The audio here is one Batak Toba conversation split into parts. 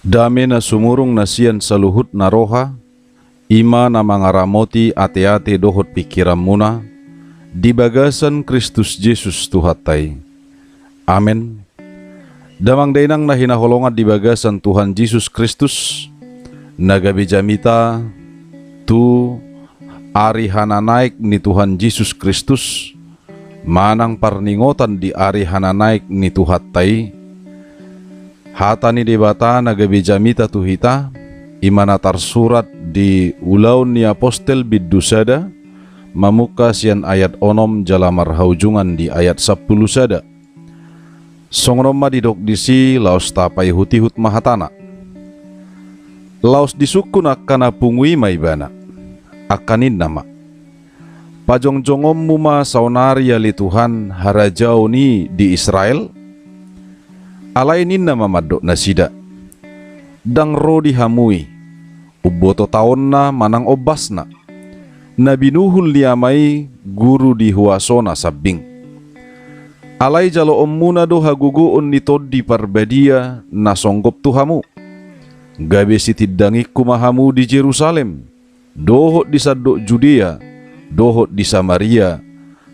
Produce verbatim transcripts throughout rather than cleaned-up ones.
Dame na sumurung na sian saluhut na roha, i ma na mangaramoti ateate dohot pingkiranmuna, di bagasan Kristus Jesus Tuhanta i. Amen. Damang dainang na hinaholongan di bagasan Tuhan Jesus Kristus, na gabe jamita tu ari hananaek ni Tuhan Jesus Kristus, manang parningotan di ari hananaek ni Tuhanta i. Hata ni Debata na gabe jamita tu hita, i ma na tarsurat di Ulaon ni Apostel bindu sada, mamungka sian ayat onom jala marhaujungan di ayat sampulu sada. Songon on ma didok disi, laos tapaihutihut ma hatana. Laos disungkun angka na pungu i ma ibana, angka ninna ma: Pajongjongonmu ma saonari ale Tuhan harajaon i di Israel? Alai ninna ma mandok nasida: Ndang ro di hamu i, umboto taonna manang ombasna, na binuhul ni Ama i guru di huasona sambing. Alai jaloonmuna do hagogoon ni Tondi Parbadia na songgop tu hamu, gabe sitindangingku ma hamu di Jerusalem, dohot di sandok Judea, dohot di Samaria,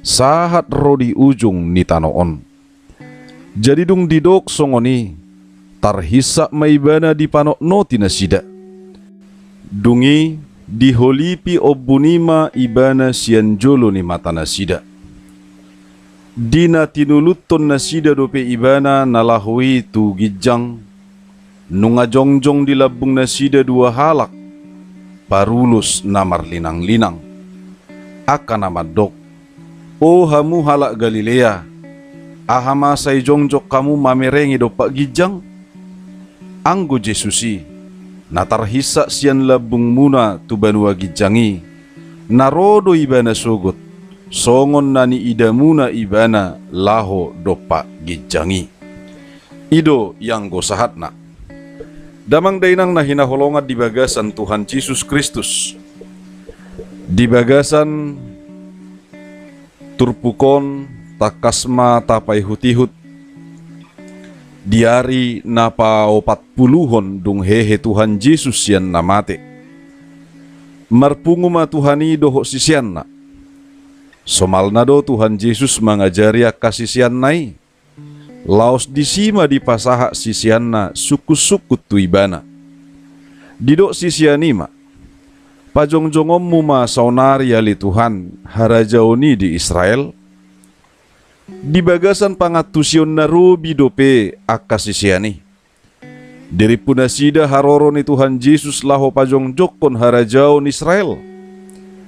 sahat ro di ujung ni tano on. Jadi dung didok songon i, tarhinsak ma ibana dipanotnoti nasida. Dung i diholipi ombun i ma ibana sian jolo ni matanasida. Di na tinuluthon nasida dope ibana na laho i tu ginjang, nunga jongjong di lambung nasida dua halak parulos na marlinanglinang. Angka na mandok: O hamu halak Galilea, aha ma sai jongjong hamu mamerenge dompak ginjang? Anggo Jesus i, na tarhinsak sian lambungmuna tu banua ginjang i, na ro do ibana sogot, songon na niidamuna ibana laho dompak ginjang i. I do ianggo sahatna. Damang dainang na hinaholongan di bagasan Tuhan Jesus Kristus, di bagasan turpuk on tangkas ma tapaihutihut di ari na paopatpuluhon dung hehe Tuhan Jesus sian na mate. Marpungu ma Tuhan i dohot siseanna. Somalna do Tuhan Jesus mangajari angka siseanna i. Laos disi ma dipasahat siseanna sungkunsungkun tu ibana. Didok sisean i ma: Pajongjongonmu ma saonari ale Tuhan harajaon i di Israel? Di bagasan pangantusion na robi dope angka sisean i. Dirimpu nasida haroro ni Tuhan Jesus laho pajongjongkon harajaon Israel,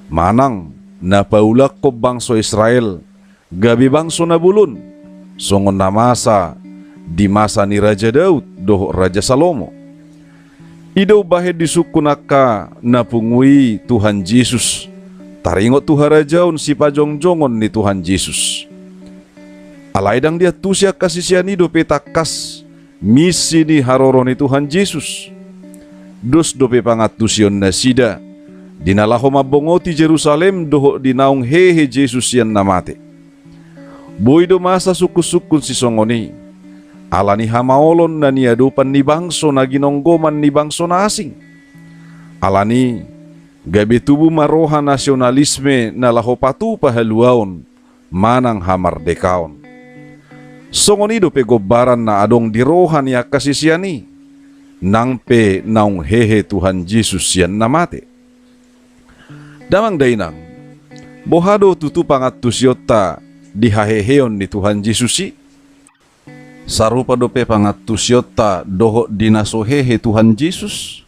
manang na paulakkon bangso Israel gabe bangso na bolon, songon na masa di masa ni Raja Daud dohot Raja Salomo. I do umbahen disungkun angka na pungu i Tuhan Jesus, taringot tu harajaon sipajongjongon ni Tuhan Jesus. Alai ndang diantusi angka sisean i dope tangkas misi ni haroro ni Tuhan Jesus. Dos dope pangantusion nasida di na laho mambongoti Jerusalem dohot di naung hehe Jesus sian na mate. Boi do masa sungkunsungkun sisongon i, ala ni hamaolon na niadopan ni bangso na ginonggoman ni bangso na asing. Ala ni i gabe tubu ma roha nasionalisme na laho patupa haluaon manang hamardekaon. Songon i dope gombaran na adong di roha ni angka sisean i, nang pe naung hehe Tuhan Jesus sian na mate. Damang dainang, boha do tutu pangantusionta di haheheon ni Tuhan Jesus i? Sarupa dope pangantusionta dohot di na so hehe Tuhan Jesus?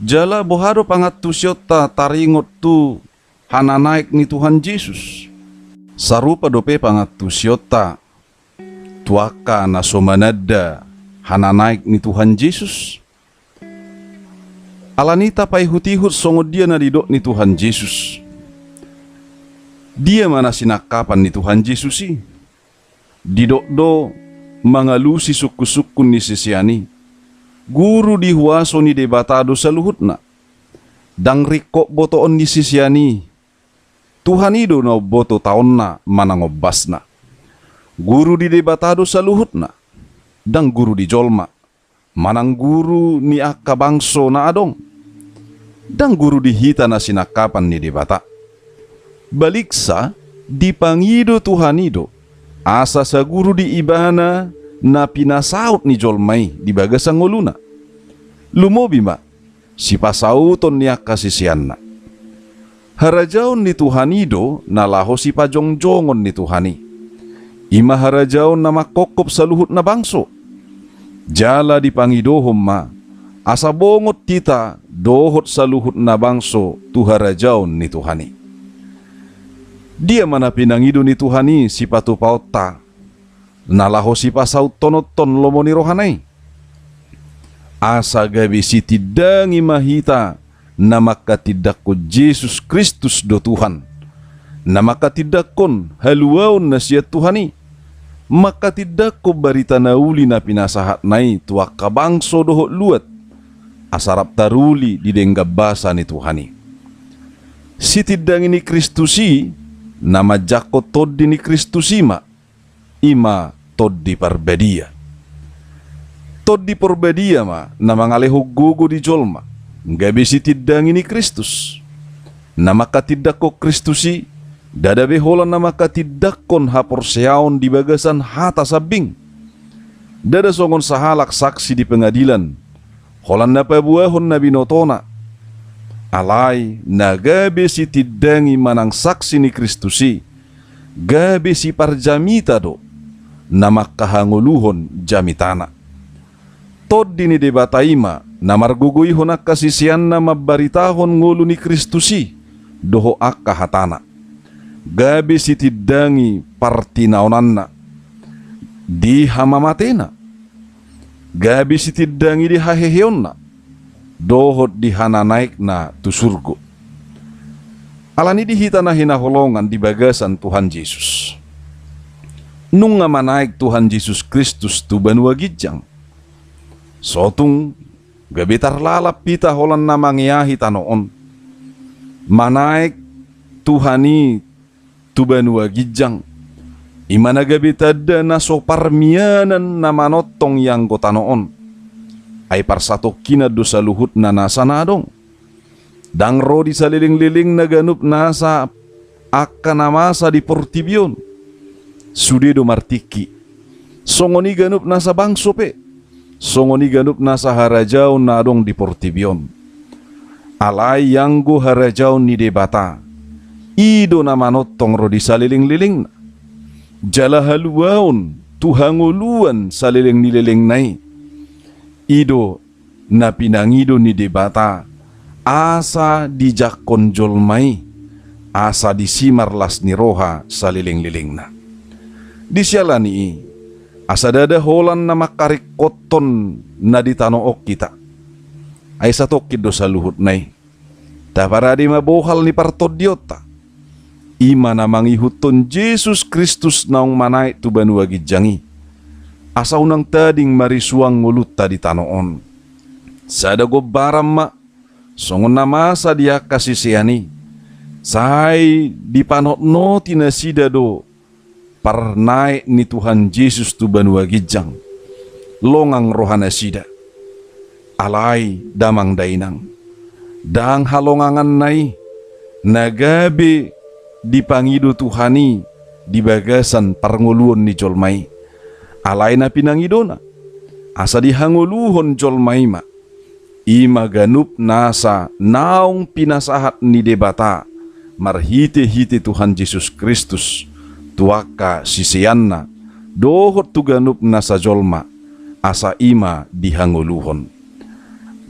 Jala boha do pangantusionta taringot tu hananaek ni Tuhan Jesus? Sarupa dope pangantusionta tu angka na so mananda hananaek ni Tuhan Jesus? Ala ni i tapaihutihut songon dia na nidok ni Tuhan Jesus. Dia ma na sinangkapan ni Tuhan Jesus i? Didok do mangalusi sungkunsungkun ni sisean i: Guru di huaso ni Debata do saluhutna. Ndang ringkot botoon ni sisean i Tuhan i do na umboto taonna manang ombasna. Guru di Debata do saluhutna, ndang guru di jolma. manang guru ni angka bangso na adong. Ndang guru di hita na sinangkapan ni Debata. Baliksa, dipangido Tuhan i do, asa saguru di Ibana na pinasaut ni jolma i di bagasan ngoluna. Lumobi ma, sipasauton ni angka siseanna. Harajaon ni Tuhan i do na laho sipajongjongon ni Tuhan i. I ma harajaon na mangkophop saluhut na bangso. Jala dipangidohon ma, asa bongot hita dohot saluhut na bangso tu harajaon ni Tuhan i. Dia ma na pinangido ni Tuhan i sipatupaonta, na laho sipasauthononton lomo ni rohana i? Asa gabe sitindangi ma hita na mangkatindangkon Jesus Kristus do Tuhan, na mangkatindangkon haluaon na sian Tuhan i, mangkatindangkon barita na uli na pinasahatna i tu angka bangso dohot luat, asa rap taruli di denggan basa ni Tuhan i. Sitindangi ni Kristus i, na manjangkon Tondi ni Kristus i ma, i ma Tondi Parbadia. Tondi Parbadia ma na mangalehon gogo di jolma, gabe sitindangi ni Kristus. Na mangkatindangkon Kristus i, ndada be holan na mangkatindangkon haporseaon di bagasan hata sambing. Ndada songon sahalak saksi di pengadilan, holan na paboahon na binotona. Alai na gabe sitindangi manang saksi ni Kristus i, gabe siparjamita do, na mangkahangoluhon jamitana. Tondi ni Debata i ma na margogoihon angka siseanna mambaritahon ngolu ni Kristus i dohot angka hatana. Gabe sitindangi partinaonanna di hamamatena. Gabe sitindangi di haheheonna dohot di hananaekna tu surgo. Alani i di hita na hinaholongan di bagasan Tuhan Jesus, nunga manaek Tuhan Jesus Kristus tu banua ginjang. Sotung gabe tarlalap hita holan na mangeahi tano on. Manaek Tuhan i tu banua ginjang, i ma na gabe tanda na so parmianan na manongtong i anggo tano on. Ai parsatongkinan do saluhutna nasa na adong. Ndang ro di salelenglelengna ganup nasa angka na masa di portibi on. Sude do martingki. Songon i ganup nasa bangso pe. Songon i ganup nasa harajaon na adong di portibi on. Alai anggo harajaon ni Debata, i do na manongtong ro di salelenglelengna. Jala haluaon tu hangoluan saleleng ni lelengna i, i do na pinangido ni Debata, asa dijangkon jolma i, asa disi marlas ni roha salelenglelengna. Di siala ni i, asa ndada holan na mangkaringkothon na di tano on hita. Ai satongkin do saluhutna i. Taparade ma bohal ni partondionta. I ma na mangihuthon Jesus Kristus naung manaek tu banua ginjang i. Asa unang tading marisuang ngolunta di tano on. Sada gombaran ma, songon na masa di angka sisean i. Sai dipanotnoti nasida do parnaek ni Tuhan Jesus tu banua ginjang. Longang rohanasida. Alai damang dainang, ndang halonganganna i, na gabe dipangido Tuhan i di bagasan parngoluon ni jolma i. Alai na pinangidona, asa dihangoluhon jolma i ma. I ma ganup nasa naung pinasahat ni Debata marhitehite Tuhan Jesus Kristus tu angka siseanna dohot tu ganup nasa jolma, asa i ma dihangoluhon.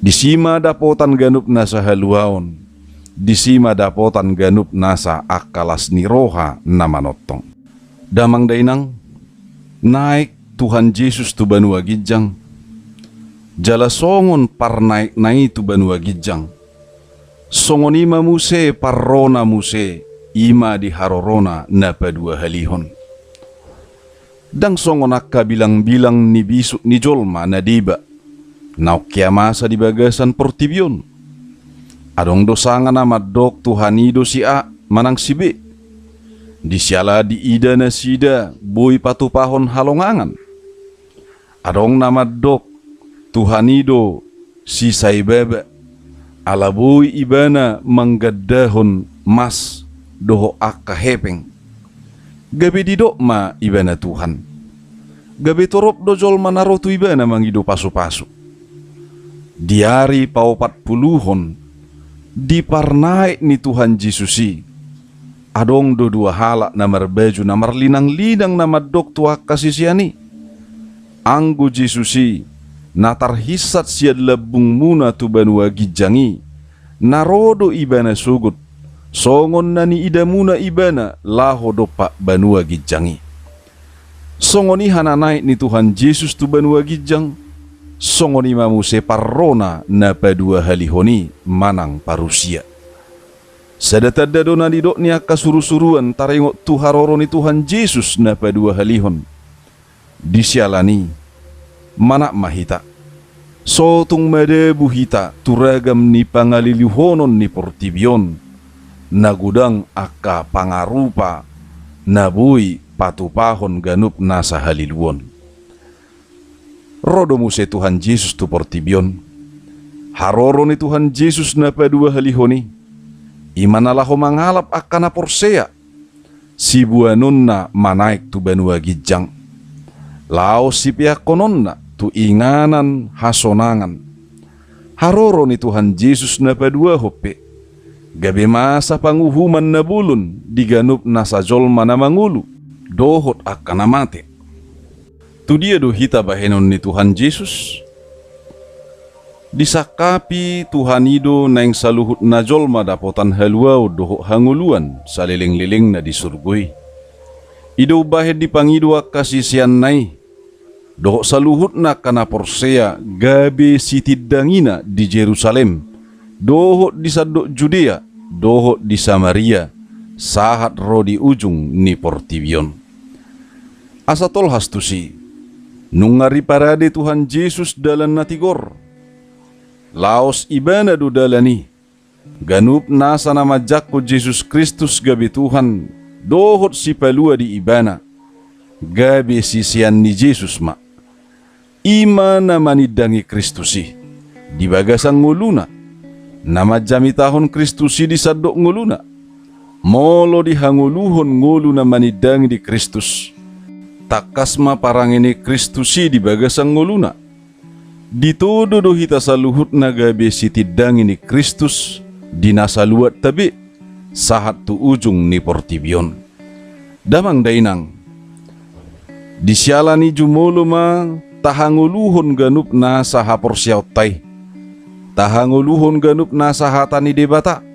Disi ma dapotan ganup nasa haluaon, disi ma dapotan ganup nasa angka las ni roha na manongtong. Damang dainang, naek Tuhan Jesus tu banua ginjang, jala songon parnaekna i tu banua ginjang, songon i ma muse parrona muse, i ma di harorona na paduahalihon. Ndang songon angka bilangbilang ni bisuk ni jolma na deba, naung hea masa di bagasan portibi on. Adong do sanga na mandok Tuhan i do si A manang si B. Di siala diida nasida boi patupahon halongangan. Adong na mandok Tuhan i do sisaebaba, ala boi ibana manggandahon mas dohot angka hepeng. Gabe didok ma ibana Tuhan. Gabe torop do jolma na ro tu ibana mangido pasupasu. Di ari paopat puluhon, diparnaek ni Tuhan Jesus i, adong do dua halak na marbaju na marlinanglinang na mandok tu angka sisean i: Anggo Jesus i, na tarhinsat sian lambungmuna tu banua ginjang i, na ro do ibana sogot, songon na niidamuna ibana laho dompak banua ginjang i. Songon i hananaek ni Tuhan Jesus tu banua ginjang, songon i ma muse parrona na paduahalihon i manang parousia. Sada tanda do na nidok ni angka surusuruan taringot tu haroro ni Tuhan Jesus na paduahalihon. Di siala ni i, manat ma hita. So tung madabu hita tu ragam ni pangaliluhonon ni portibi on, na godang angka pangarupa na boi patupahon ganup nasa haliluon. Ro do muse Tuhan Jesus tu portibi on. Haroro ni Tuhan Jesus na paduahalihon i, i ma na laho mangalap angka na porsea, siboanonna manaek tu banua ginjang, laos sipeakkononna tu inganan hasonangan. Haroro ni Tuhan Jesus na paduahon pe gabe masa panguhuman na bolon di ganup nasa jolma na mangolu dohot angka na mate. Tu dia do hita bahenon ni Tuhan Jesus? Disangkapi Tuhan i do naeng saluhut na jolma dapotan haluaon dohot hangoluan salelenglelengna di surgo i. I do umbahen dipangido angka siseanna i dohot saluhutna angka na porsea gabe sitindangina di Jerusalem, dohot di sandok Judea, dohot di Samaria, sahat ro di ujung ni portibi on. Asa tolhas tusi, nunga riparade Tuhan Jesus dalan na tigor. Laos ibana do dalan i. Ganup nasa na manjangkon Jesus Kristus gabe Tuhan dohot Sipalua di ibana, gabe sisean ni Jesus ma. I ma na manindangi Kristus i di bagasan ngoluna, na manjamitahon Kristus i di sandok ngoluna. Molo dihangoluhon ngolu na manindangi di Kristus, tangkas ma parange ni Kristus i di bagasan ngoluna. Ditodo do hita saluhutna gabe sitindangi ni Kristus di na saluatta be, sahat tu ujung ni portibi on. Damang dainang, di siala ni i jumolo ma tahangoluhon ganup nasa haporseaonta i, tahangoluhon ganup nasa hata ni Debata,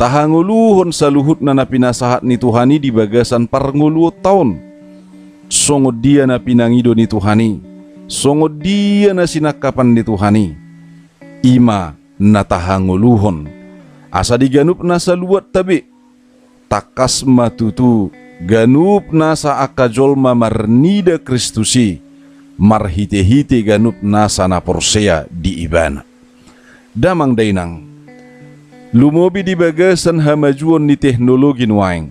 tahangoluhon saluhutna na pinasahat ni Tuhan i di bagasan parngoluonta on. Songon dia na pinangido ni Tuhan i, songon dia na sinangkapan ni Tuhan i, i ma na tahangoluhon. Asa di ganup na saluatta be, tangkas ma tutu ganup nasa angka jolma marnida Kristus i, marhitehite ganup nasa na porsea di Ibana. Damang dainang, lumobi di bagasan hamajuon ni teknologi nuaeng,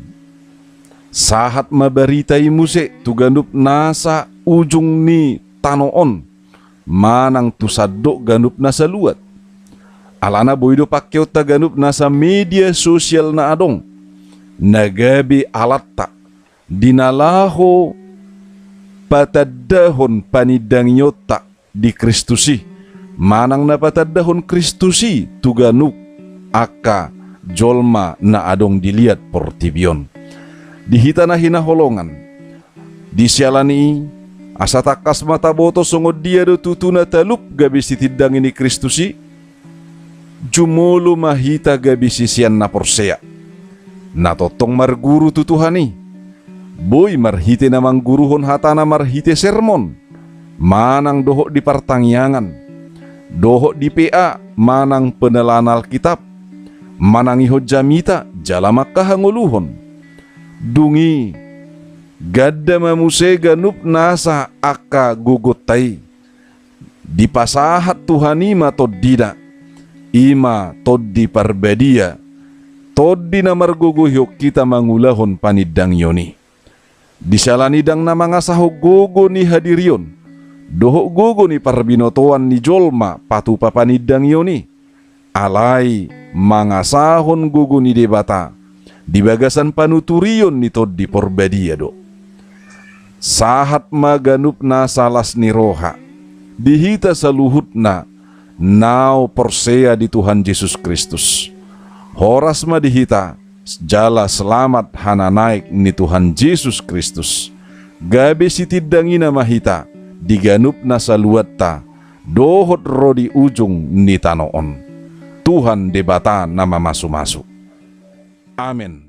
sahat ma barita i muse tu ganup nasa ujung ni tano on, manang tu sandok ganup na saluat. Alana boi do pangkeonta ganup nasa media sosial na adong, na gabe alatta di na laho patandahon panindangionta di Kristus i, manang na patandahon Kristus i tu ganup angka jolma na adong di liat portibi on. Di hita na hinaholongan, di siala ni i, asa tangkas ma taboto songon dia do tutu na talup gabe sitindangi ni Kristus i, jumolo ma hita gabe sisean na porsea, na tongtong marguru tu Tuhan i, boi marhite na mangguruhon hatana marhite sermon, manang dohot di partangiangan, dohot di P A manang penelaahan Alkitab, manangihon jamita jala mangkahangoluhon. Dung i, ganda ma muse ganup nasa angka gogonta i. Dipasahat Tuhan i ma tondina, i ma Tondi Parbadia, Tondi na margogoihon hita mangulahon panindangion i. Di siala ni i ndang na mangasahon gogo ni hadirion, dohot gogo ni parbinotoan ni jolma patupa panindangion i. Alai mangasahon gogo ni Debata di bagasan panuturion ni Tondi Porbadia do. Sahat ma ganup nasa las ni roha di hita saluhutna na porsea di Tuhan Jesus Kristus. Horas ma di hita jala selamat hananaek ni Tuhan Jesus Kristus. Gabe sitindangina ma hita di ganup na saluatta dohot ro di ujung ni tano on. Tuhan Debata na mamasumasu. Amen.